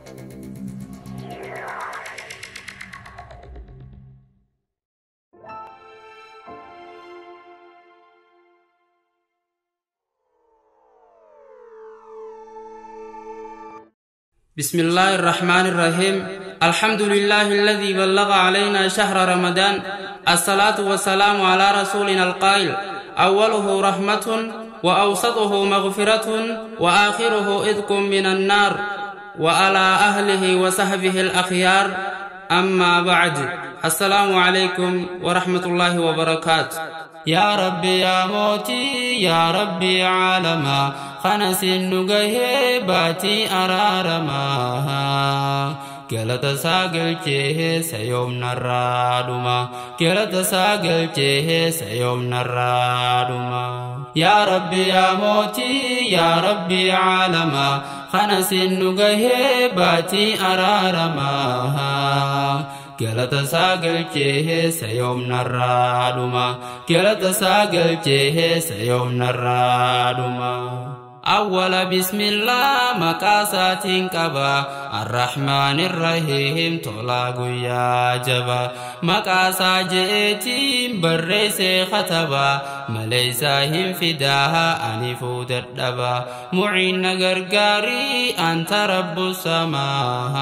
بسم الله الرحمن الرحيم. الحمد لله الذي بلغ علينا شهر رمضان. الصلاة والسلام على رسولنا القائل: أوله رحمة وأوسطه مغفرة وآخره إذق من النار، وعلى أهله وصحبه الأخيار. أما بعد، السلام عليكم ورحمة الله وبركاته. يا ربي يا موتي يا ربي عالما خنس النجه باتي أرارما galata saagalchee sayoom narraadhuma galata saagalchee sayoom narraadhuma. Yaa Rabbi yaa mootii yaa Rabbi caalamaa kana sin nu gahee baatii araaramaa galata saagalchee sayoom narraadhuma galata saagalchee sayoom narraadhuma. أول بسم الله مقاسات قبا الرحمن الرحيم طلاق يا جبا مقاسا جئتي بريس خطبا مليساهم فداها أنفو دردبا معين غرغاري أنت رب السماء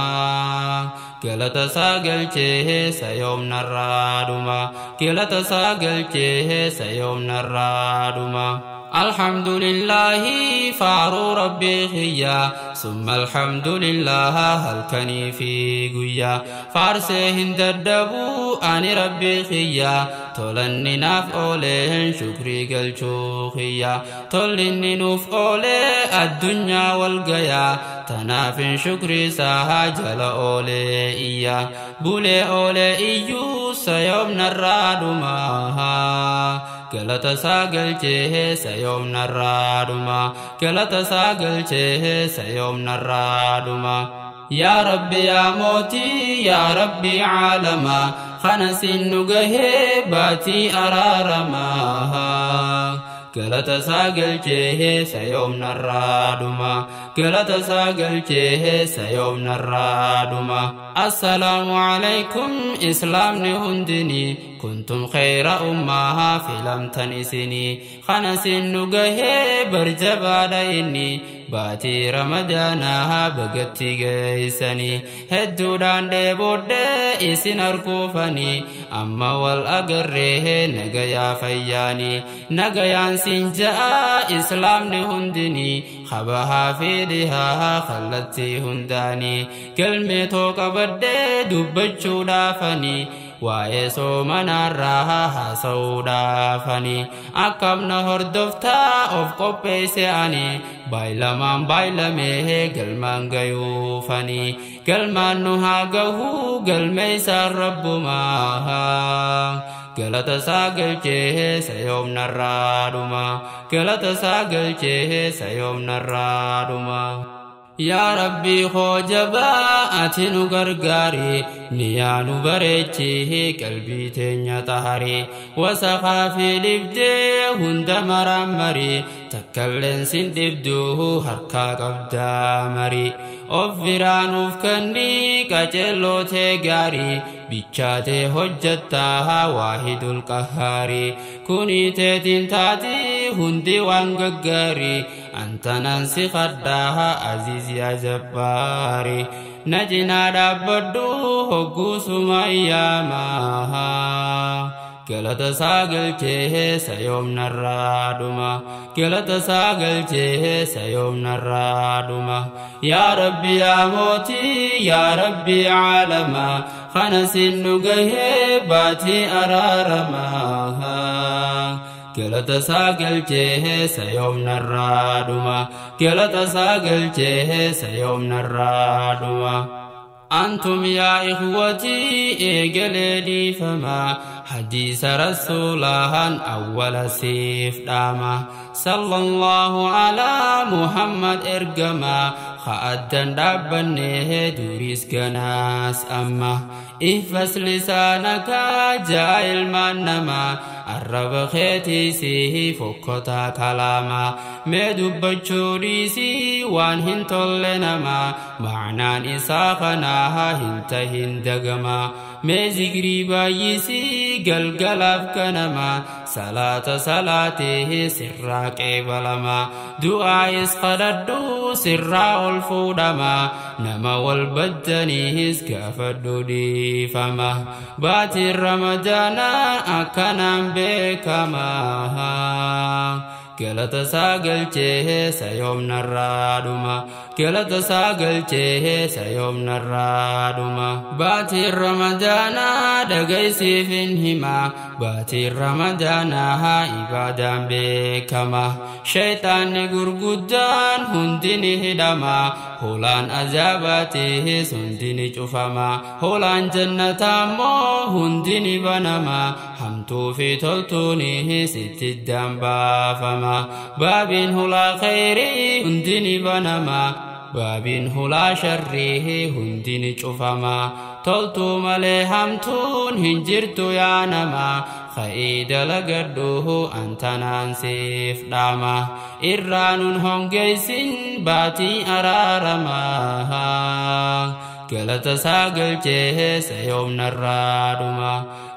galata saagalchee sayoom narraadhuma galata saagalchee sayoom narraadhuma. الحمد لله فارو ربي خيا ثم الحمد لله هل كني في قيا فارسهن ددبو أني ربي خيا تولني ناف أولين شكري قلشو خيا تولني نوف أولي الدنيا والقيا تناف شكري ساها جل أولي إيا بولي أولي إيو سيوم نرادماها galata saagalchee sayoom narraadhuma galata saagalchee sayoom narraadhuma. Yaa Rabbi yaa mootii yaa Rabbi caalamaa kana sin nu gahee baatii araaramaa galata saagalchee sayoom narraadhuma galata saagalchee sayoom narraadhuma. Assalaamu alaykum islaamni hundini kuntum khayra ummaha filamtan isini kana sin nu gahee barjabaadha inni baatii ramadaanaa bagatti geeysanii hedduudhaan dheeboodhee isin arguufanii amma wal agarree nagayaa fayyaanii nagayaan sin ja'a islaamni hundinii kabahaa fi dhihaa kallattii hundaanii galmee too qabadhee dubbachuudhaafanii waa'ee soomanaarraa haasa'uudhaafanii akkamna hordoftaa of qopheesse ani baay'ilamaan baay'ilamee galmaan gayuufanii galmaan nu haa gahuu galmeessaan rabbumaa galata saagalchee sayoom narraadhuma galata saagalchee sayoom narraadhuma. Yaa Rabbi koo jabaa ati nu gargaari niyaa nu bareechi qalbii teenya xahari wasaqaa fi dhibdee hunda marammari takkalleen sin dhibduu harkaa qabdaa mari of biraa nuuf kenni qaceellootee gaarii bichaatee hojjettaa waahidul qahhaari kunii teetiin taatii hundi waan gaggaarii antanan si kadhaa aziz yaa jabbaari na cinaa dhaabbadhu hogguusuma iyyaamaa galata saagalchee sayoom narraadhuma galata saagalchee sayoom narraadhuma. Yaa Rabbi yaa mootii yaa Rabbi caalamaa kana sin nu gahee baatii araaramaa galata saagalchee sayoom narraadhuma galata saagalchee sayoom narraadhuma. أنتم يا إخوتي إيجلي فما حديث رسولها أول سيف داما صلى الله على محمد إرجما Addan dhaabbanne duris ganaas amma ihfas lisaanaka jaa ilmaan namaa arraba keetiisii fokkotaa kalaamaa mee dubbachuu dhiisii waan hin tolle namaa ma'naan isaa kanaa hin tahin dagamaa mee zikrii baay'isii galgalaaf ganamaa salaata salaatee sirraa qeebalamaa du'aayis kadhadhu sirraa ol fuudhamaa nama wal baddaniis gaafadhu dhiifama baatiin ramadaanaa akkanaan beekamaa galata isaa galchee sayoomnarraa dhuma galata isaa galchee sayoomnarraa dhuma baatiin ramadaanaa dhagaysiif hin hima baatiin ramadaanaa ibaadaan beekama shayxaanni gurguddaan hundi ni hidhama hoolaan azaabaatiis hundi ni cufama hoolaan jannataa immoo hundi ni banama hamtuu fi toltuunis itti dambaafama baabiin hulaa khayrii hundi ni banama baabiin hulaa sharrii hundi ni cufama toltuu malee hamtuun hin jirtu yaa nama kha'ii dalagadhu antanaan siif dhaama irraa nun hongeessin baatii araaramaa galata isaa galchee sayoomnarraa dhuma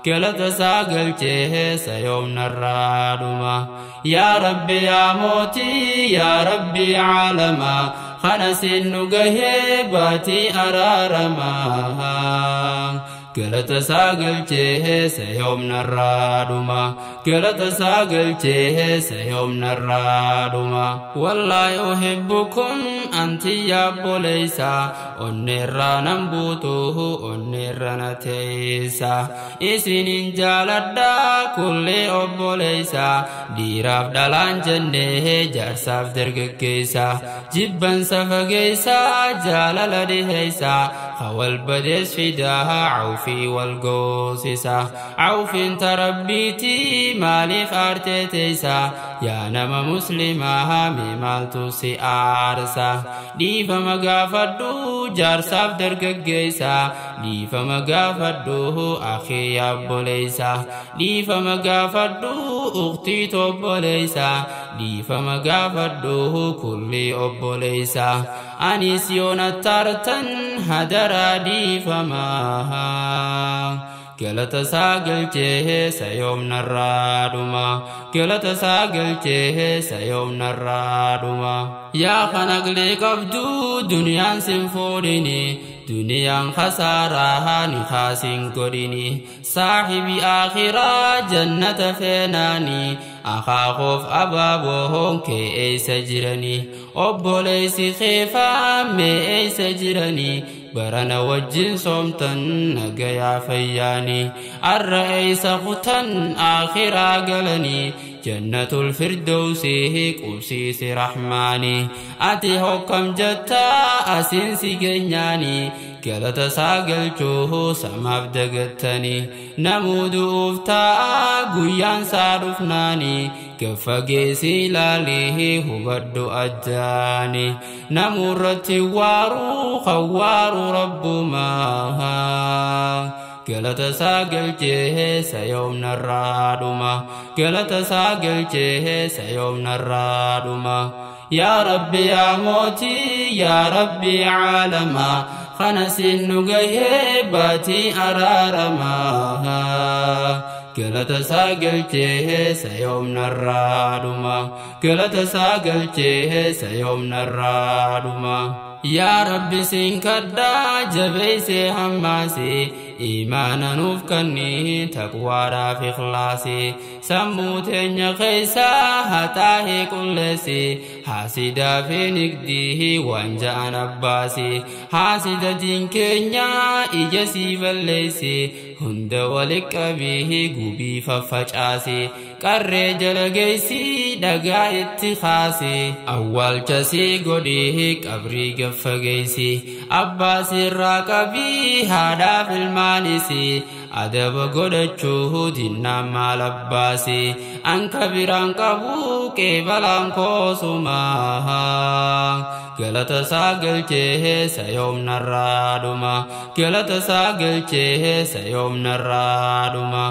galata isaa galchee sayoomnarraa dhuma yaa rabbi yaa mootii yaa rabbi caalamaa kana siin nu gahee baatii araaramaa galata isaa galchee sayoomnarraa dhuma galata isaa galchee sayoomnarraa dhuma wallaahi uhibbukum anti yaabboleeysa onneerraa nan buutu onneerra na teeysa isinin jaaladhaa kullee obboleeysa dhiiraaf dhalaan jennee jaarsaaf dargaggeeysa jibbansa fageeysa jaalala dhiheeysa hawal badees fidaa عوفي والقوسسة عوف انت ربيتي مالي فارتيتيسا يا نما مسلمة مالتو سي آرسا ديفا مقافدو جارساف درققيسا ديفا مقافدو أخي يا بوليسا ديفا مقافدو أختي توبوليسا ديفا مقافدو كلي أبوليسا أنيس يونا تارتن هدرا ديفا ما galata isaa galchee sayoomnarraa dhuma galata isaa galchee sayoomnarraa dhuma yaa kan aqlii qabdu duniyaan sin fuudhini duniyaan khasaaraa ni kaasin godhini saaxibi aakhiraa jannata feenaani akaakoof abaaboon kee eeysa jirani obboleessi keefaa mee eeysa jirani barana wajjin soomtan nagayaa fayyaani arra eeysa kutan aakhiraa galanii jannatul firdawsi qubsiisi rahmaani ati hokkam jettaa asiin si geenyaani galata isaa galchuu samaaf dagattanii namuu du'uuf taa'a guyyaan isaa dhufnaani gaffageessi ilaalii hubadhu addaani namuu irratti waaruu kawwaaru rabbumaa galata isaa galchee sayoomnarraa dhuma galata isaa galchee sayoomnarraa dhuma yaa rabbi yaa mootii yaa rabbi caalamaa kana siin nu gahee baatii araaramaa galata isaa galchee sayoomnarraa dhuma galata isaa galchee sayoomnarraa dhuma yaa rabbi siin kadhaa jabeessee hammaasee iimaana nuuf kenni taqwaadhaaf ikhlaasee sammuu teenya keessaa hataahee qulleessee haasidaa fi nigdii waan ja'an abbaasee haasida diin keenya ija sii balleessee hunda wali qabii gubii faffacaasee qarree jala geessii dhagaa itti kaasee awwaalcha sii godhee qabrii gaffageessee abbaa sirraa qabii haadhaaf ilmaanisii adaba godhachuu dinnaan maal abbaasee anka biraan qabu qeebalaan koosumaa. Galata isaa galchee sayoomnarraa dhuma. Galata isaa galchee sayoomnarraa dhuma.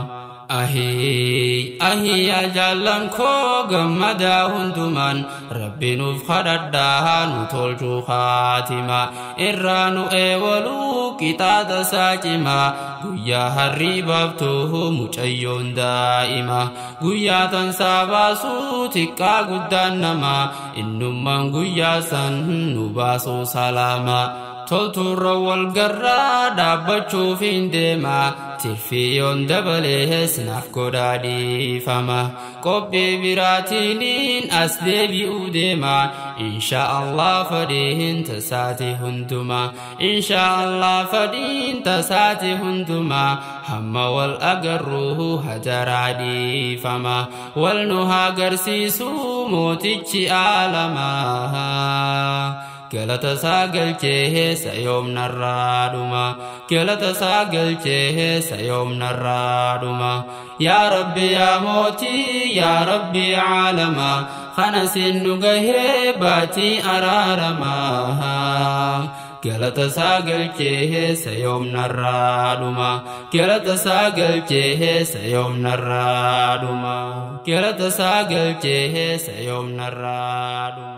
Ahii ahii yaa jaallan koo gammadaa hundumaan, Rabbi nuuf kadhadhaa nu tolchuu khaatima. Irraa nu eewaluu qixaaxa isaa cimaa, guyyaa harriibaaftuu mucayyoon daa'ima. Guyyaa tansaa baasuu xiqqaa guddaan namaa, innummaan guyyaa san nu baasuu salaama. Toltuurra wal garraa dhaabbachuuf hin deema, tirfiyyoon dabalees naaf godhaa dhiifama. Qophii biraatiiniin as deebi'uu deema, insha Allah fadhiin tasaati hunduma. Insha Allah fadhiin tasaati hunduma. Hamma wal agarruu hadaraa dhiifama. Wal nu haa agarsiisuu mootichi aalamaa. Galata isaa galchee sayoomnarraa dhuma. Galata isaa galchee sayoomnarraa dhuma. Yaa Rabbi yaa mootii, yaa Rabbi caalamaa, kana sin nu gahee baatii araaramaa. Galata isaa galchee sayoomnarraa dhuma. Galata isaa galchee sayoomnarraa dhuma. Galata isaa galchee sayoomnarraa dhuma.